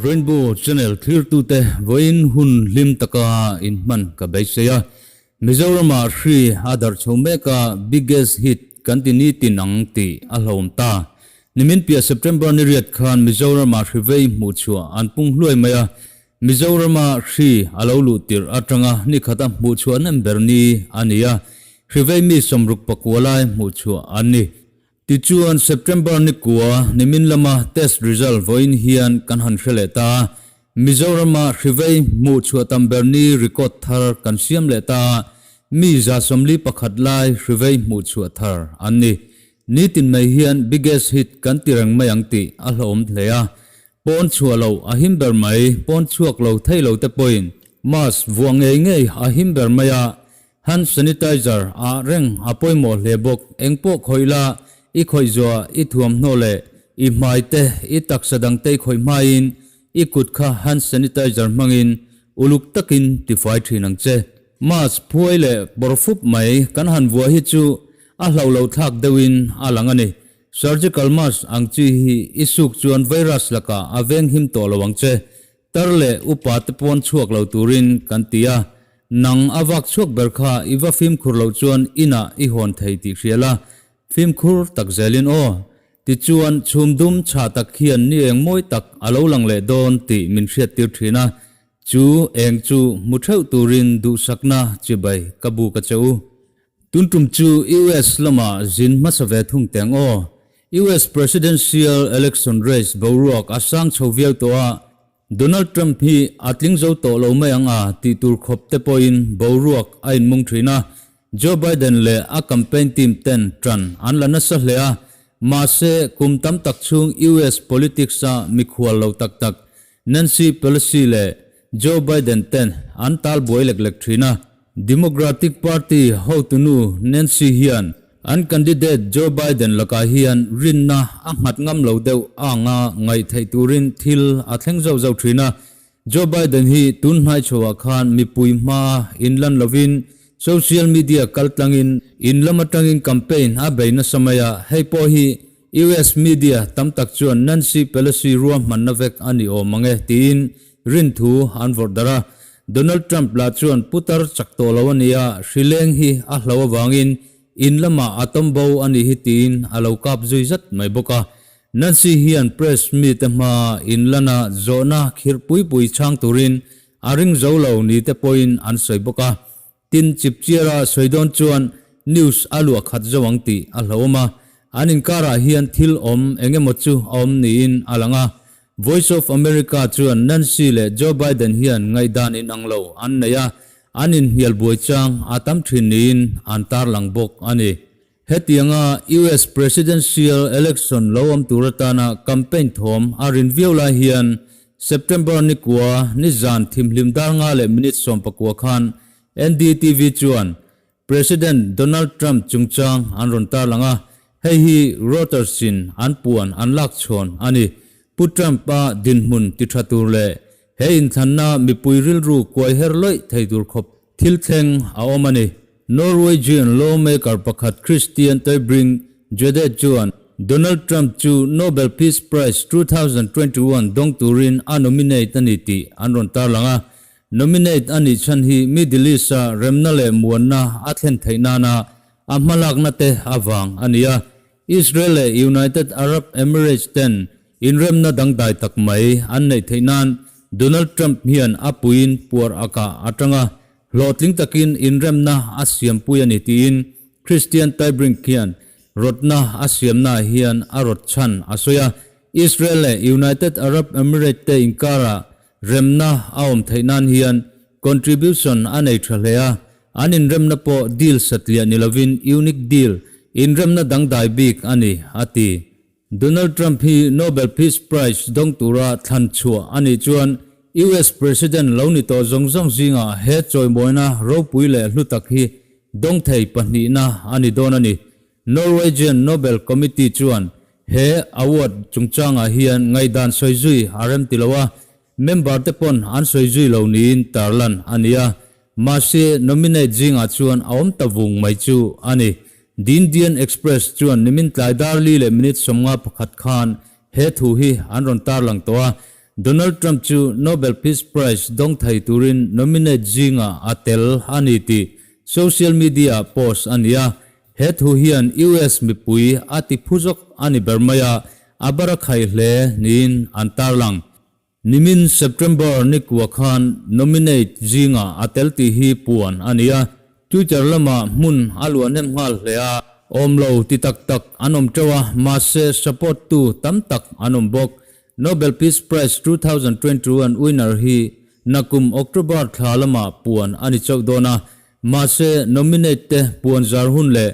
Rainbow Channel thlirtute vawiin hun hlim taka inhman ka beisei a. Mizorama hri a darh chho mek a, biggest hit kan ti nitin ang tih a hlauhawm ta. Nimin piah September ni riat khan Mizorama hri vei hmuh chhuah an pung hluai mai a, Mizorama hri a lo luh tirh atanga ni khata hmuh chhuah nem ber ni a ni a, hri vei mi 64 lai hmuh chhuah an ni. Tichuan, September ni kua nimin lama test result vawiin hian kan han hre leh ta a, Mizorama hri vei hmuh chhuah tam ber ni record thar kan siam leh ta a, mi 41 lai hri vei hmuh chhuah thar an ni. Nitin mai hian biggest hit kan ti reng mai ang tih a hlauhawm hle a, Pawn chhuah loh a him ber mai, pawn chhuak lo thei lo te pawhin mask vuah ngei ngei a him ber mai a, hand sanitizer ah reng a pawimawh hle bawk, engpawh khawih la, i khawih zuah i thuamhnaw leh i hmai te i taksa dang te i khawih hmaiin i kut kha hand sanitizer hmangin uluk takin tifai thin ang che. Mask phuai leh bawr fup mai kan han vuah hi chu a hlauh lo thlak deuhin a lang a ni. Surgical mask ang chi hi i suk chuan virus lakah a veng him tawh lo ang che. Tar leh upa te pawn chhuak lo turin kan ti a. Nang a vak chhuak ber kha i va fimkhur loh chuan inah i hawn thei tih hria la. Fimkhur tak zelin aw. Tichuan chhum dum chhah tak hian ni eng mawi tak a lo lang leh dawn tih min hriattir thin a. Chu eng chu hmu theuh turin duhsakna chibai ka buk a che u. Tun tum chu US lamah zin hmasa ve thung teng aw. US Presidential Election race boruak a sang chho viau tawh a, Donald Trump hi a tling zo tawh lo mai ang a tih tur khawp te pawhin boruak a inmung thin a, Joe Biden leh a campaign team ten tan an la nasa hle a, mahse kum tam tak chhung US politics a mikhual lo tak tak Nancy Pelosi leh Joe Biden ten an tal buai lek lek thin a. Democratic Party hotunu Nancy hian an candidate Joe Biden lakah hian rinna a nghat ngam lo deuh anga ngaih theih turin thil a thleng zauh zauh thin a. Joe Biden hi tun hnai chhoah khan mipui hmaa inlan lovin social media kaltlangin in lam atangin campaign a bei nasa mai a, hei pawh hi US media tam tak chuan Nancy Pelosi ruahmanna vek a ni awm ang e tiin rinthu an vawrh darh a. Donald Trump lah chuan putar chak tawh lo a nia, hrileng hi a hlo avangin in lamah a tawm bo a nih hi tiin a lo kap zui zat mai bawk a. Nancy hian press mite hmaa in lana zawhna khirh pui pui chhang turin a ring zo lo ni te pawhin an sawi bawk a. Tin, chipchiara sawi dawn chuan news a luah khat zo ang tih a hlauhawm a, an inkarah hian thil awm eng emaw chu a awm niin a lang a. Voice of America chuan Nancy leh Joe Biden hian ngaihdan inang lo an nei a, an inhnial buai chang a tam thin niin an tarlang bawk a ni. Hetianga US Presidential Election lo awm tur atana campaign thawm a rin viau lai hian September ni kua nizan thimhlim dar nga leh minute 19 khan NDTV chuan President Donald Trump chungchang an rawn tarlang a, hei hi Reuters-in an puan an lak chhawn a ni. Pu Trump-a dinhmun ti tha tur leh he inthlanna mipui rilru kuai her lawih thei tur khawp thil thleng a awm a ni. Norwegian lawmaker pakhat Christian Tybring Gjedde chuan Donald Trump chu Nobel Peace Prize 2021 dawng turin a nominate a ni tih an rawn tarlang a. Nominate a nih chhan hi Middle East-a remna leh muanna a thlen theih nana a hmalakna te avang a ni a. Israel leh United Arab Emirates ten inremna dangdai tak mai an neih theih nan Donald Trump hian a puiin puar a kah atanga hlawhtling takin inremna a siampui a ni tiin Christian Tybring hian rawtna a siamnaah hian a rawt chhan a sawi a. Israel leh United Arab Emirates te inkarah remna a awm theih nan hian contribution a nei tha hle a, an inremna pawh deal satliah ni lovin unique deal, inremna dangdai bik a ni, a ti. Donald Trump hi Nobel Peace Prize dawng tura thlan chhuah a nih chuan US President lo ni tawh zawng zawng zingah he chawimawina ropui leh hlu tak hi dawng thei pahnihna a ni dawn a ni. Norwegian Nobel Committee chuan he award chungchangah hian ngaihdan sawi zui a rem ti lo a, member te pawn an sawi zui lo niin tarlan a ni a, mahse nominate zingah chuan a awm ta vung mai chu a ni. The Indian Express chuan nimin tlai dar li leh minute 51 khan he thu hi an rawn tarlang tawh a. Donald Trump chu Nobel Peace Prize dawng thei turin nominate zingah a tel a ni tih social media-ah post a ni a. He thu hian US mipui a ti phu zawk a ni ber mai a, a bar a khaih hle niin an tarlang. Nimin September ni kua khan nominate zingah a tel tih hi puan a ni a, Twitter lamah hmun a luah hnem nghal hle a. Awm lo ti tak tak an awm teuh a, mahse support tu tam tak an awm bawk. Nobel Peace Prize 2021 winner hi nakum October thla lamah puan a ni chauh dawn a, mahse nominate te puan zar hun leh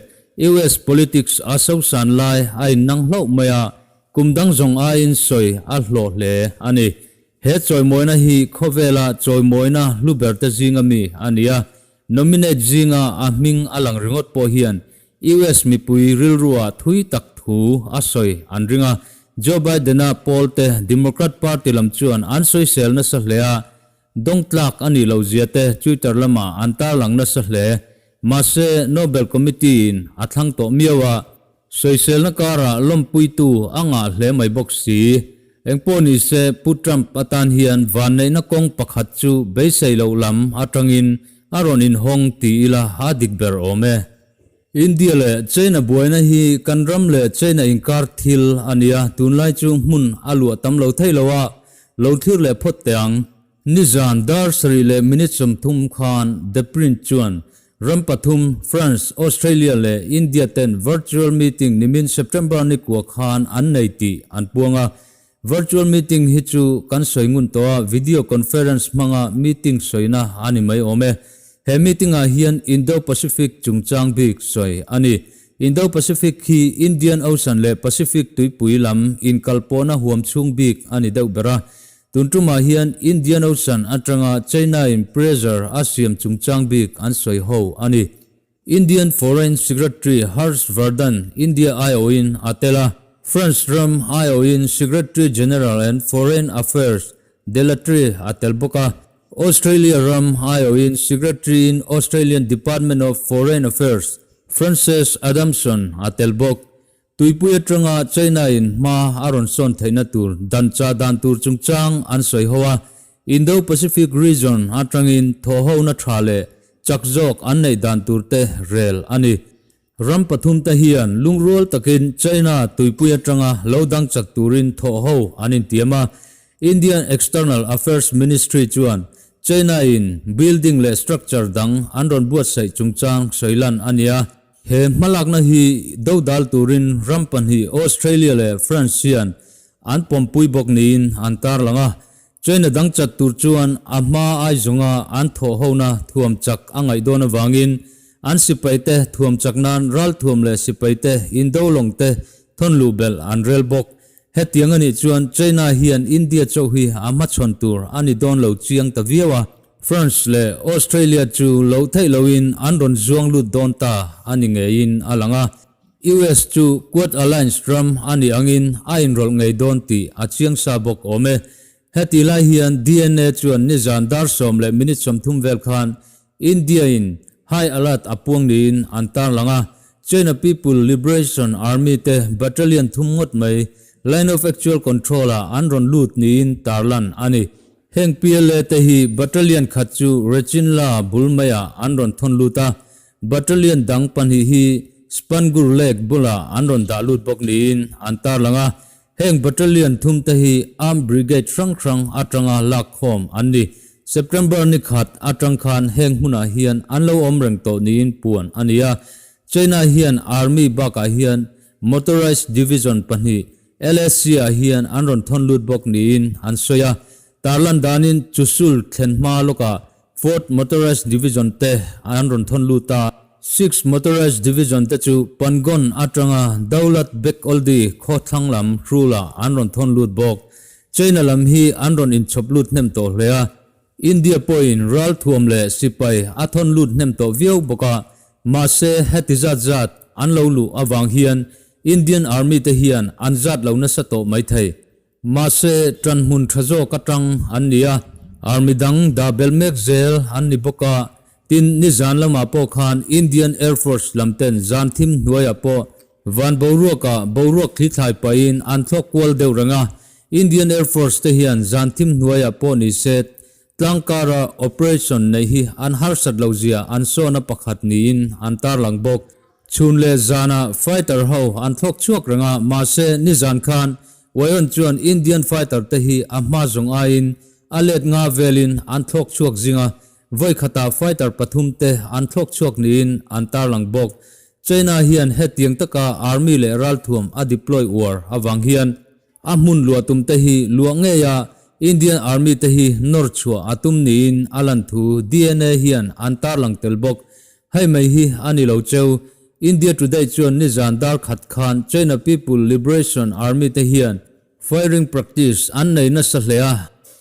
US politics a sosan lai a innang hlauh mai a, Kum dang zawng aiin sawi a hlawh hle a ni. He chawimawina hi khawvela chawimawina hlu berte zinga mi a ni a, nominate zinga a hming a lang ringawt pawh hian US mipui rilrua thui tak thu a sawi an ring a. Joe Biden-a pawlte Democrat Party lam chuan an sawisel nasa hle a, dawng tlak a nih loh zia te Twitter lamah an tarlang nasa hle. Mahse, Nobel Committee-in a thlang tawh miau a, Sawiselna karah lawmpuitu a ngah hle mai bawk si. Engpawh ni se, Pu Trump atan hian vanneihna kawng pakhat chu beisei loh lam atangin a rawn inhawng ti ila a dik ber awm e. India leh China buaina hi kan ram leh China inkar thil a nia, tunlai chu hmun a luah tam lo thei lo a, lo thlir leh phawt teh ang. Nizan dar sarih leh minute 30 khan The Print chuan ram pathum, France, Australia leh India ten virtual meeting nimin September ni kua khan an nei tih an puang a. Virtual meeting hi chu kan sawi ngun tawh a, video conference hmanga meeting sawina a ni mai awm e. He meeting ah hian Indo-Pacific chungchang bik sawi a ni. Indo-Pacific hi Indian Ocean leh Pacific tuipui lam inkalpawhna huam chhung bik a ni deuh ber a. Tun tumah hian Indian Ocean atanga China-in pressure a siam chungchang bik an sawi ho a ni. Indian Foreign Secretary Harsh Vardhan India aiawhin a tel a, France ram aiawhin Secretary General and Foreign Affairs Delattre a tel bawk a, Australia ram aiawhin Secretary in Australian Department of Foreign Affairs Frances Adamson a tel bawk. Tuipui atanga China-in hma a rawn sawn theihna tur dan chah dan tur chungchang an sawi ho a, Indo-Pacific region atangin thawhhona tha leh chak zawk an neih dan tur te rel a ni. Ram pathum te hian lungrual takin China tuipui atanga lo dang chak turin thawhho an intiam a, Indian External Affairs Ministry chuan China-in building leh structure dang an rawn buatsaih chungchang sawi lan a ni a. He hmalakna hi dodal turin ram pahnih Australia leh France hian an pawmpui bawk niin an tarlang a. China dang chat tur chuan a hma ai zawnga an thawhhona thuam chak a ngaih dawn avangin an sipaite thuam chak nan ralthuam leh sipaite indo lawng te thawn luh belh an rel bawk. Hetiang a nih chuan China hian India chauh hi a hmachhawn tur a ni dawn lo chiang ta viau a, France leh Australia chu loh theih loin an rawn zuang lut dawn ta a ni ngeiin a lang a. US chu Quad Alliance ram a nih angin a inrawlh ngei dawn tih a chiang sa bawk awm e. Heti lai hian DNA chuan nizan dar sawm leh minute 30 vel khan India-in high alert a puang niin an tarlang a, China People Liberation Army te battalion thum ngawt mai Line of Actual Control-ah an rawn lut niin tarlan a ni. Heng PLA te hi battalion khat chu Rechinla bul maiah an rawn thawn lut a, battalion dang pahnih hi Spangur Lake bulah an rawn dah lut bawk niin an tarlang a, Heng battalion thum te hi Armed Brigade hrang hrang atanga lakkhawm an ni. September ni khat atang khan heng hmunah hian an lo awm reng tawh niin puan a ni a. China hian Army bakah hian Motorized Division pahnih LAC ah hian an rawn thawn lut bawk niin an sawi a. Tarlan danin Chushul thlen hma lawkah Fourth Motorized Division te an rawn thawn lut a. Sixth Motorized Division te chu Pangon atanga Daulat Beg Oldi khaw thlang lam hrulah an rawn thawn lut bawk. China lam hi an rawn inchhawp lut hnem tawh hle a. India pawhin ralthuam leh sipai a thawn lut hnem tawh viau bawk a, mahse heti zat zat an lo luh avang hian Indian Army te hian an zat lo nasa tawh maithei. Mahse, ṭanhmun ṭha zawk aṭang an ni a, army dang dah belh mek zel an ni bawk a. Tin, nizan lamah pawh khan Indian Air Force lam ten zan thim hnuaiah pawh van boruakah boruak thli thlai pahin an thlawk kual deuh reng a. Indian Air Force te hian zan thim hnuaiah pawh ni se tlangkara operation neih hi an harsat lo zia an sawna pakhat niin an tarlang bawk. Chhun leh zanah fighter ho an thlawk chhuak reng a, mahse nizan khan Wayon chuan Indian fighter te hi a hma zawng aiin a let nga velin an thlawk chhuak zing a, vawi khatah fighter pathum te an thlawk chhuak niin an tarlang bawk. China hian hetiang taka army leh ralthuam a deploy uar avang hian a hmun luah tum te hi luah ngei a Indian army te hi nawr chhuah a tum niin a lan thu DNA hian an tarlang tel bawk. Hei mai hi a ni lo cheu. India Today chuan nizan dar khat khan China People Liberation Army te hian firing practice an nei nasa hle a,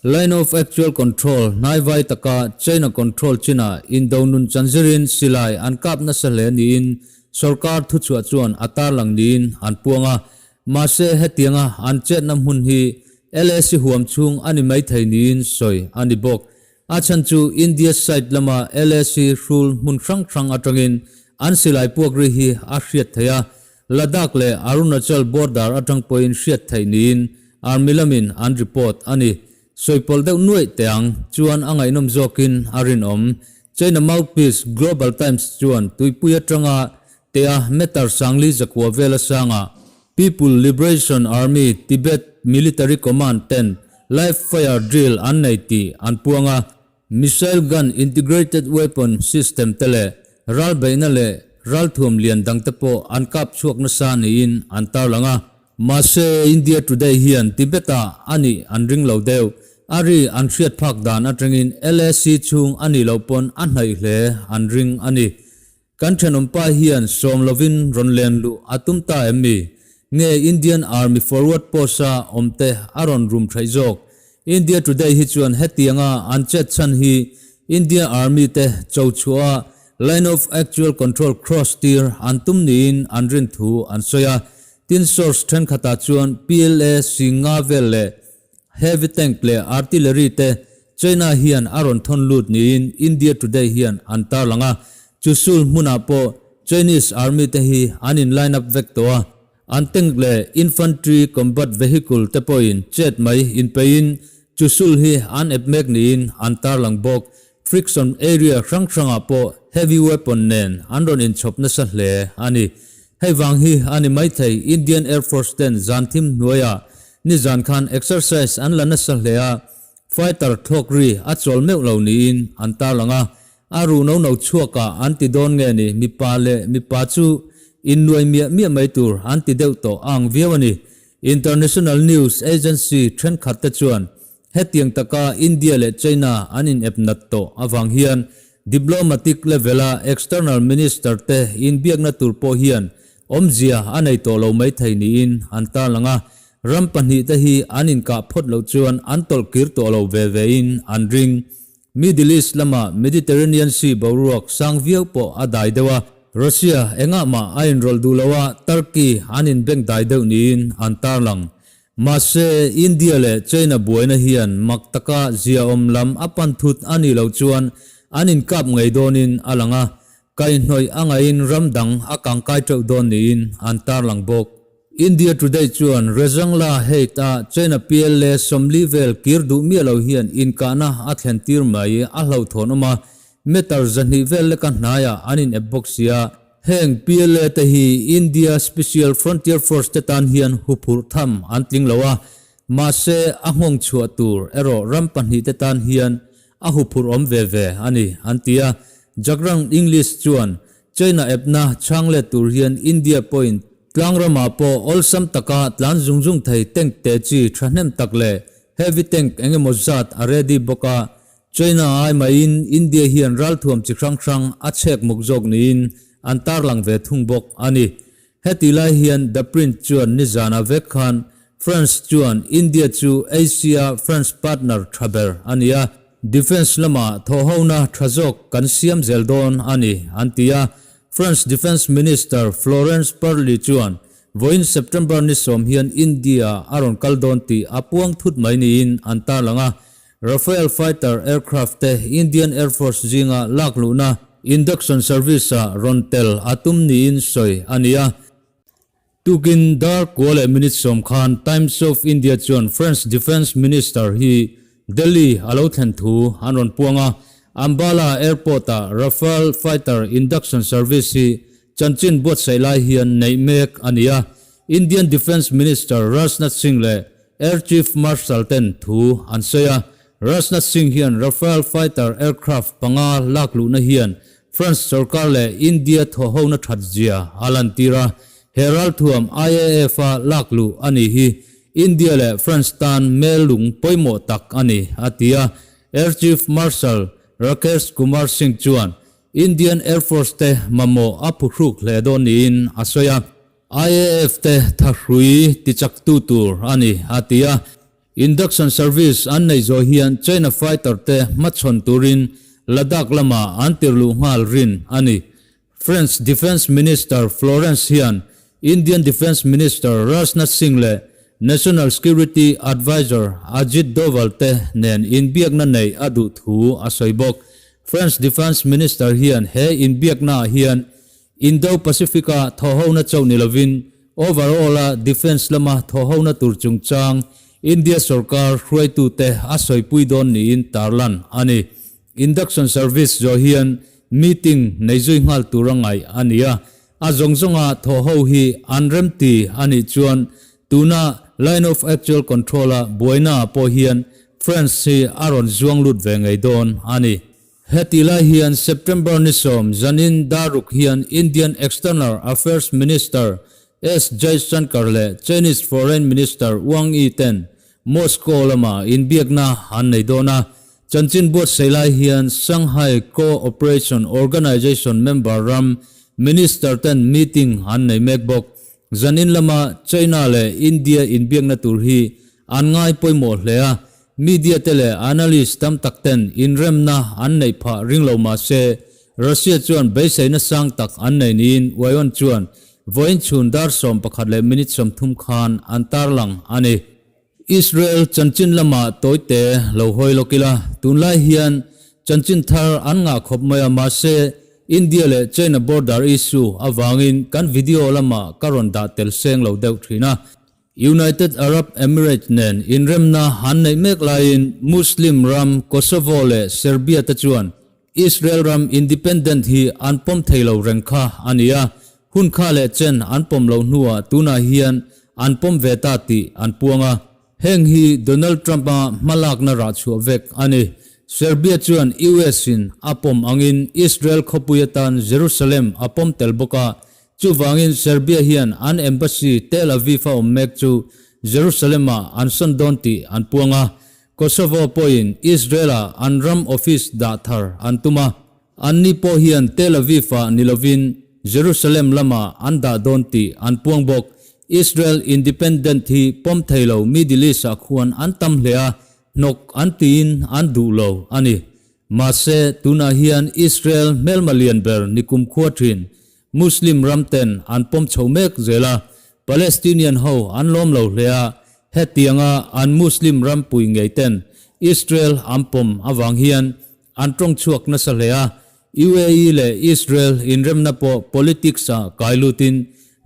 Line of Actual Control hnaivai taka China control chinah indo nun chanzirin silai an kap nasa hle niin sorkar thuchhuah chuan a tarlang niin an puang a. Mahse hetianga an chetna hmun hi LAC huam chhung a ni maithei niin sawi a ni bawk. A chhan chu India side lama LAC hrul hmun hrang hrang atangin an silai puak ri hi a hriat theih a, Ladakh leh Arunachal border atang pawhin hriat theih niin Army lamin an report a ni. Sawipawlh deuh nuaih teh ang chuan a ngaihnawm zawkin a rinawm. China mouthpiece Global Times chuan tuipui atanga tea meter sangli zakua vela sangah People Liberation Army Tibet Military Command ten live fire drill an nei tih an puang a, missile gun integrated weapon system te leh ral beihna leh ralthuam lian dang te pawh an kap chhuak nasa niin an tarlang a. Mahse, India Today hian Tibet-ah a nih an ring lo deuh. A ri an hriat phak dan atangin LAC chhung a nih loh pawn a hnaih hle an ring a ni. Kan thenawmpa hian sawm lovin rawn len luh a tum ta em mi? Nge Indian Army forward post-a awmte a rawn rum theih zawk? India Today hi chuan hetianga an chet chhan hi India Army te cho chhuah a Line of Actual Control cross tir an tum niin an rin thu an sawi a. Tin source thenkhatah chuan PLA sing nga vel leh Heavy tank leh artillery te China hian a rawn thawn lut niin India Today hian an tarlang a, Chusul hmunah pawh Chinese army te hi an in line up vek tawh a, an tank leh infantry combat vehicle te pawhin chet mai inpeihin Chusul hi an ep mek niin an tarlang bawk. Friction area hrang hrangah pawh heavy weapon nen an rawn inchhawp nasa hle a ni. Hei vang hi a ni maithei Indian Air Force ten zan thim hnuaiah nizan khan exercise an la nasa hle a, fighter thlawk ri a chawl meuh lo niin an tarlang a, a ruh no no chhuakah an ti dawn nge ni mipa leh mipa chu innuai miah miah mai tur an ti deuh tawh a ang viau a ni. International news agency thenkhat te chuan Hetiang taka India leh China an inep nat tawh avang hian diplomatic level-a external minister te inbiakna tur pawh hian awmzia a nei tawh lo maithei niin an tarlang a, ram pahnihte hi an inkah phawt loh chuan an tawlh kir tawh lo ve vein an ring. Middle East lama Mediterranean Sea boruak sang viau pawh a dai deuh a, Russia engah mah a inrawlh duh lo a, Turkey an inbeng dai deuh niin an tarlang. Mahse, India leh China buaina hian mak taka ziaawm lam a pan thut a nih loh chuan an inkap ngei dawnin a lang a, kaihhnawih a ngaihin ram dang a kangkai teuh dawn niin an tarlang bawk. India Today chuan Rezangla Height a China PLA 40 vel kir duh miah lo hian inkahna a thlen tir mai a hlauhthawn awm a, meter 200 vel leka hnaiah an in ep bawk sia. Heng PLA te hi India Special Frontier Force te tan hian huphurh tham an tling lo a, mahse a nghawng chhuah tur erawh ram pahnihte tan hian a huphurh awm ve ve a ni, an ti a. Jagrang English chuan China epna chhang let tur hian India pawhin tlang ramah pawh awlsam taka tlan zung zung thei tank te chi thahnem tak leh heavy tank engemaw zat a ready bawk a, China ai maiin India hian ralthuam chi hrang hrang a chhek muk zawk niin an tarlang ve thung bawk a ni. Heti lai hian The Print chuan nizana vek khan France chuan India chu Asia France partner tha ber a ni a, defence lama thawhhona tha zawk kan siam zel dawn a ni an ti a. France Defence Minister Florence Parly chuan vawiin September ni 10 hian India a rawn kal dawn tih a puang thut mai niin an tarlang a. Rafale fighter aircraft te Indian Air Force zinga lak luhna induction service-ah rawn tel a tum niin sawi a ni a. Tukin dar kua leh minute sawm khan Times of India chuan French Defence Minister hi Delhi a lo thlen thu an rawn puang a, Ambala Airport-ah Rafale fighter induction service hi chanchin buatsaih lai hian neih mek a ni a, Indian Defence Minister Rajnath Singh leh Air Chief Marshal ten thu an sawi a, Rajnath Singh hian Rafale fighter aircraft panga lak luhna hian France sorkar leh India thawhhona that zia a lantir a, he ralthuam IAF-a lak luh a ni hi India leh France tan mel lung pawimawh tak a ni, a ti a. Air Chief Marshal Rakesh Kumar Singh chuan Indian Air Force te mamawh a phuhruk hle dawn niin a sawi a. IAF te thahrui tichaktu tur a ni, a ti a. Induction service an neih zawh hian China fighter te hmachhawn turin Ladakh lamah an tirluh nghal rin a ni. French Defence Minister Florence hian Indian Defence Minister Rajnath Singh leh National Security Adviser Ajit Doval te nen inbiakna neih a duh thu a sawi bawk. French Defence Minister hian he inbiaknaah hian Indo-Pacific-a thawhhona chauh ni lovin overall-a defence lama thawhhona tur chungchang India sorkar hruaitute a sawipui dawn niin tarlan a ni. Induction service zawh hian meeting nei zui nghal tura ngaih a ni a, a zawng zawnga thawhho hi an remti a nih chuan tuna line of actual control-a buainaah pawh hian France hi a rawn zuang lut ve ngei dawn a ni. Hetih lai hian September ni sawm zanin daruk hian Indian External Affairs Minister S Jaishankar leh Chinese Foreign Minister Wang Yi ten Moscow lama inbiakna an nei dawn a. Chanchin buatsaih lai hian Shanghai Co-operation Organization member ram minister ten meeting an nei mek bawk. Zanin lama China leh India inbiakna tur hi an ngai pawimawh hle a, Media te leh analyst tam tak ten inremna an neih phah ring lo mah se, Russia chuan beiseina sang tak an nei niin Wyon chuan vawiin chhun dar 11 leh minute 30 khan an tarlang a ni. Israel chanchin lamah tawite lo hawi lawk ila, tunlai hian chanchin thar an ngah khawp mai a mahse India leh China border issue avangin kan video lamah ka rawn dah tel seng lo deuh thin a. United Arab Emirates nen inremna han neih mek laiin Muslim ram Kosovo leh Serbia te chuan Israel ram independent hi an pawm thei lo reng kha a ni a, hun kha leh chen an pawm loh hnuah tunah hian an pawm ve ta tih an puang a. Heng hi Donald Trump-a hmalakna rahchhuah vek a ni. Serbia chuan US-in a pawm angin Israel khawpui atan Jerusalem a pawm tel bawk a, Chuvangin Serbia hian an embassy Tel Aviv a awm mek chu Jerusalem-ah an sawn dawn tih an puang a. Kosovo pawhin Israel-ah an ram office dah thar an tum a. Anni pawh hian Tel Aviv-ah ni lovin Jerusalem lamah an dah dawn tih an puang bawk. Israel independent hi pawm thei lo Middle East-ah khuan an tam hle a, hnawk an tiin an duh lo a ni. Mahse, tunah hian Israel hmelma lian ber ni kumkhua thin Muslim ram ten an pawm chho mek zel a, Palestinian ho an lawm lo hle a, hetianga an Muslim ram pui ngei ten Israel an pawm avang hian an tawng chhuak nasa hle a, UAE leh Israel inremna pawh politics ah kai lutin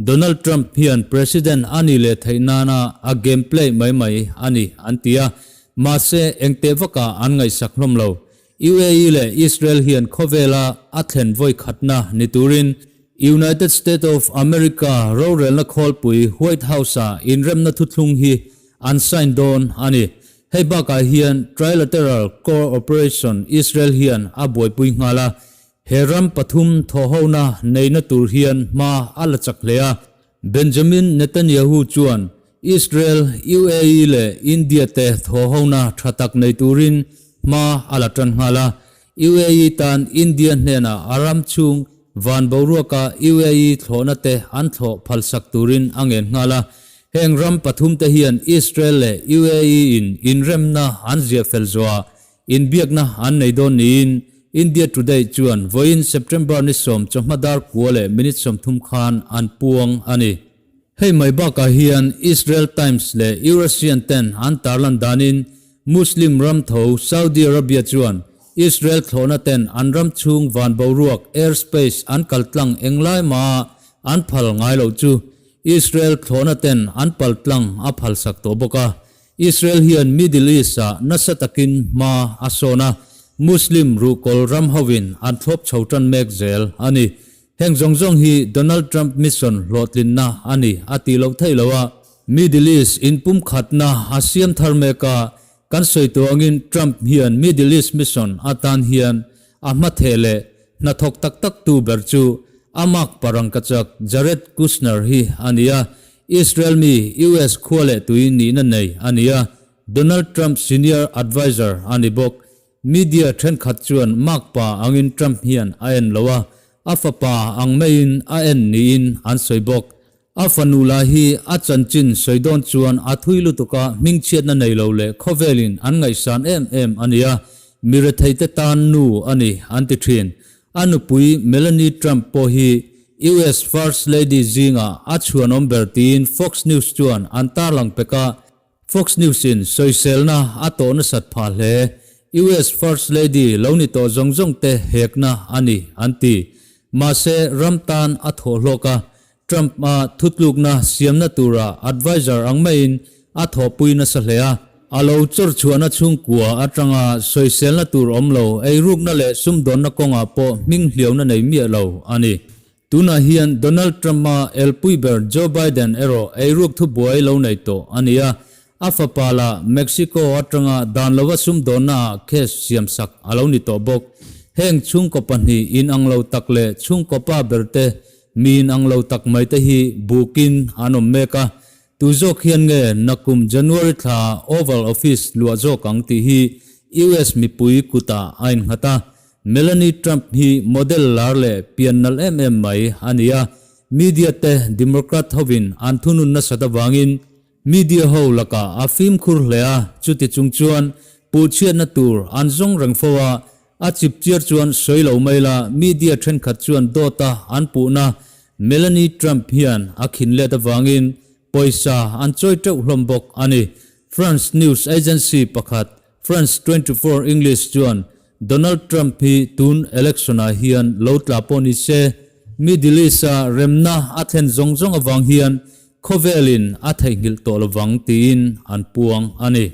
Donald Trump hian President a nih leh theih nana a game play mai mai a ni an ti a, mahse engteh vakah an ngaihsak hlawm lo. UAE leh Israel hian khawvela a thlen vawi khatna ni turin United State of America rorelna khawlpui White House-ah inremna thuthlung hi an sign dawn a ni. Hei bakah hian Trilateral Cooperation Israel hian a buaipui nghal a, he ram pathum thawhhona neihna tur hian hma a la chak hle a. Benjamin Netanyahu chuan Israel, UAE leh India te thawhhona tha tak nei turin hma a la tan nghal a. UAE tan India hnenah a ram chhung van boruaka UAE thlawhna te an thlawh phalsak turin a ngen nghal a. Heng ram pathum te hian Israel leh UAE in inremna an ziah fel zuah Inbiakna an nei dawn niin India Today chuan vawiin September ni sawm chawhma dar kua leh minute 30 khan an puang a ni. Hei mai bakah hian Israel Times leh Eurasian ten an tarlan danin Muslim ram tho Saudi Arabia chuan Israel thlawhna ten an ram chhung van boruak, air space, an kal tlang englai maha an phal ngai loh chu Israel thlawhna ten an pal tlang a phalsak tawh bawk a. Israel hian Middle East-ah nasa takin hma a sawn a, Muslim ruhkawl ram hovin an thlawp chho tan mek zel a ni. Heng zawng zawng hi Donald Trump mission hlawhtlinna a ni a tih loh theih lo a. Middle East inpumkhatna a siam thar mek a, kan sawi tawh angin Trump hian Middle East mission atan hian a hmatheh leh hnathawk tak tak tu ber chu a mak parangkachak Jared Kushner hi a ni a, Israel mi US khua leh tui nihna nei a ni a, Donald Trump senior adviser a ni bawk. Media thenkhat chuan makpa angin Trump hian a en lo a, a fapa ang maiin a en niin an sawi bawk. A fanu lah hi a chanchin sawi dawn chuan a thui lutuk a, hmingchhiatna nei lo leh khawvelin an ngaihsan em em a nia, mi retheite tan nu a ni an ti thin. A nupui Melanie Trump pawh hi US First Lady zingah a chhuanawm ber tiin Fox News chuan an tarlang pek a, Fox News-in sawiselna a tawh nasat phah hle. US First Lady lo ni tawh zawng zawng te hekna a ni an ti. Mahse ram tan a thawh hlawk a, Trump-a thutlukna siamna tura adviser ang maiin a thawhpui nasa hle a. A lo chawr chhuahna chhungkua atanga sawiselna tur awm lo, eirukna leh sumdawnna kawngah pawh hming hliauna nei miah lo a ni. Tunah hian Donald Trump-a elpui ber Joe Biden erawh eiruk thubuai lo nei tawh a ni a, a fapa lah Mexico atanga dan lova sumdawnnaah case siamsak a lo ni tawh bawk. Heng chhungkaw pahnih inang lo tak leh chhungkaw pa berte mi inang lo tak mai te hi bukin an awm mek a, tu zawk hian nge nakum January thla Oval Office luah zawk ang tih hi US mipui kutah a innghat a, Melanie Trump hi model lar leh pian nalh em em mai a ni a, media te Democrat hovin an thunun nasat avangin media ho lakah a fimkhur hle a, chuti chung chuan puhchhiatna tur an zawng reng fo a, a chip chiar chuan sawi lo mai la media thenkhat chuan dawta an puhna Melanie Trump hian a khin let avangin pawisa an chawi teuh hlawm bawk a ni. France news agency pakhat France 24 English chuan Donald Trump hi tun election-ah hian lo tla pawh ni se, Middle East-a remna a thlen zawng zawng avang hian khawvelin a theihnghilh tawh lovang tiin an puang a ni.